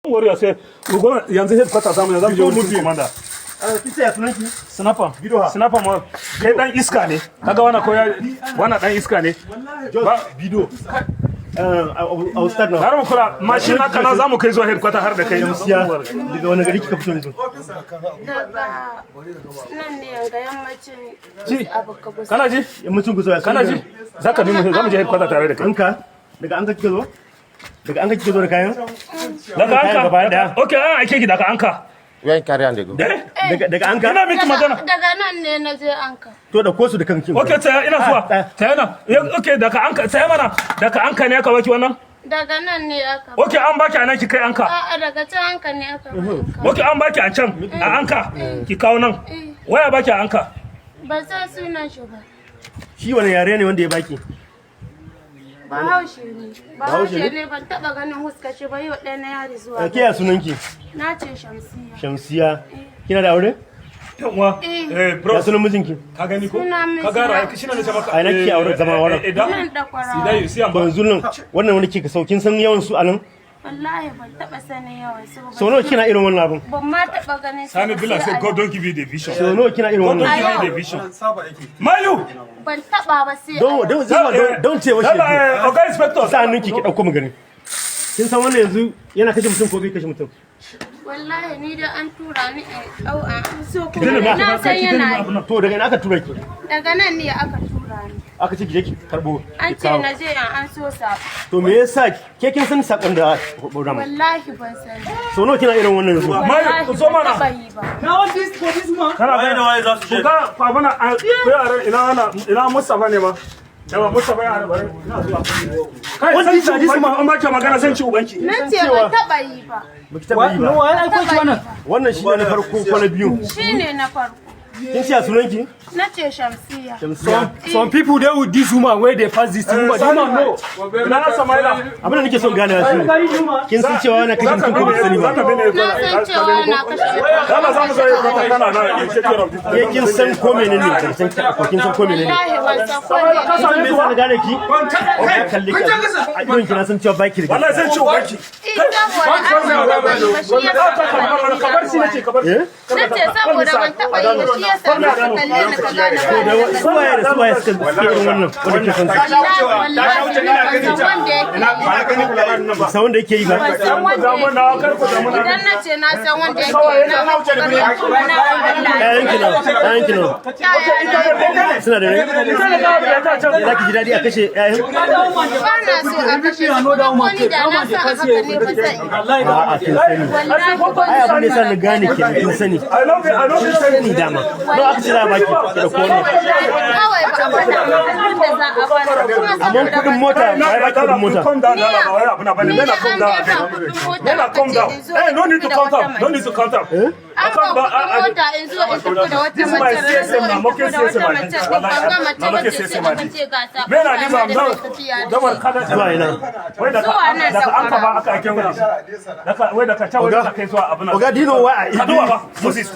Worry yourself. We go yanzu headquarter, zamu je wurin commander. Kisa ya sunanki? Snapper. Bidoha. Snapper ma kai dan iska ne. Kaga wannan ko ya wannan dan iska ne. Ba Bido. I will start now. Har mu kula mashin naka na zamu kai zuwa headquarter har da kai. Shamsiya, daga wani gari kika fito yanzu? Daga nan ne ga yammacin Ji. Abu ka gusa. Kana ji? Yammacin Gusau, ya Kana ji? Zaka bi mu, zamu je headquarter tare da kai. Anka? Daga Anka kika zo? Daga Anka kika zo da kayan? Daga Kayan Anka. gaba daya. Okay, an aike ki daga Anka. Where you carry am dey go? Eh? Daga Anka? Ina miki magana. Daga nan ne na je Anka. To da ko su da kanki. Okay, tsaya, ina zuwa. Ah, Tsaya nan. Okay, daga Anka, tsaya mana. Daga Anka ne aka baki wannan? Daga nan ne aka. Okay, an baki anan ki kai Anka. A'a, daga can Anka ne aka ba. Okay, an baki a can a Anka. Ki kawo nan. Waya baki a Anka? Ban san sunan shi ba. Shi wani yare ne wanda ya baki? Bahaushe ne. Bahaushe Bahaushe ne? ne, ban taba ganin huskar shi ba, yau ɗaya na yari zuwa. Ke ya sunanki? Na ce Shamsiya. Shamsiya. Kina da aure? Yanwa. Eh. Eh, bro. Ya sunan mijinki? Ka gani ko? Suna mai Ka ga suna. ra'ayi shi ne na maka. A ina kike aure zama auren? Idan Nan da kwarawa. Idan you see am Ba yanzu nan wannan wani kika saukin san yawan su anan? Wallahi ban taba sanin yawan su ba. Sau nawa kina irin wannan abun? Ban ma taba ganin su Sani ba Bila sai say a God yau. don't give you the vision. Sau nawa kina irin God wannan? don't give Ayo. you the vision. Mayu. Ban taba ba sai a Don't yau. don't say what she do. Oga inspector. Sa hannunki ki dauko mu gani. Kin san wannan yanzu yana kashe mutum ko bai kashe mutum? Wallahi ni da an tura ni in dau an so kuma Daina na san yana yi. To daga ina aka tura ki? Daga nan ne aka tura ni. Aka ce ki je ki karbo. An Ki ce kawo. na je in an so sako. To me yasa ke kin san sakon da aka bauda mu? Wallahi ban sani. Sau nawa kina irin wannan yanzu? Mayu, Wallahi zo ban mana. taba yi ba. Now this for this man. Kana ga waye za su je? Ku ga abana ku yaran ina ana ina Mustafa ne ma. Yawa Mustafa ya bari ina zuwa. Kai, Wani san ci this ubanki man. an baki magana, san ci ubanki. Na ce ban taba yi ba. Baki taba yi No, ba. why I coach wannan? Wannan shi ne na farko ko na biyu? Shine na farko. Kin ce ya sunanki? Na ce Shamsiya. Shamsiya. Some people they with this woman where they pass this woman. The woman no. Ina Samaila. Abin da nake son ganewa shi ne. Kin san cewa yana kashe mutum ko baki sani ba? Zaka bi ne. Na san cewa na kashe mutum. Dama za mu zo yi kwata kana na you take care of this. Ke kin san ko menene? Kin san ko kin san ko menene? Wallahi ban san ko Samaila, ka ne. same Me su yasa na ba? gane ki? Na kalle ki a idon ki, na san cewa baki da Wallahi zan ci ubanki. Eh, saboda an taba yi ba shi yasa Ka bar shi nace, ka bar shi. Eh? Na ce saboda ban taba yi ba shi yasa na ka kalle ni ka gane ba ni da Suwaye da suwaye suke irin wannan wanda ke san su? Wallahi ban san wanda yake yi. Ba san wanda yake yi ba. Ban san wanda Damu na yake kar ku damu yi. na. Idan na ce na san wanda yake yi, na muku ƙarya kuma na wa Allah. Ƴaƴanki nawa? Ƴaƴanki nawa? Ƴaƴana Suna da rai? Ita da ka ta can. Za ki ji daɗi a kashe ƴaƴan? Ba na so a kashe su, kuma ko ni da na san haka ne ba zan yi. A'a, kin sani. Wallahi ban Ai abin da yasa san na gane ke kin sani. I love you, I love you. Sani dama. Nawa aka ce za a baki ki dauko wannan? Wallahi kawai ba a faɗa min abin da za a bani kuma Amma saboda kuɗin ban mota, ba ya baki kuɗin mota? Calm down, ba wai abu na bane. Ni Mena da calm an down. dai ba kuɗin mota Mena aka calm ce down. in zo Hey, no in need to tafi da count wata up. No mace. need to count up. An ba kuɗin mota in zo in tafi da wata This is my mace, na zo CSM in na, tafi Moke da wata CSM. mace ɗin, ban ga mace Na ba Moke ce sai CSM. aka ce ga saƙon Mena ni ba da zan tafiya da Dawar shi. kada Zuwa ina? Wai da Zuwa nan daga an ka ba Zamfara. aka ake wani. Daga wai daga can wai da kai zuwa abu nan. Oga, do you know why I Ka duba ba. Moses, ka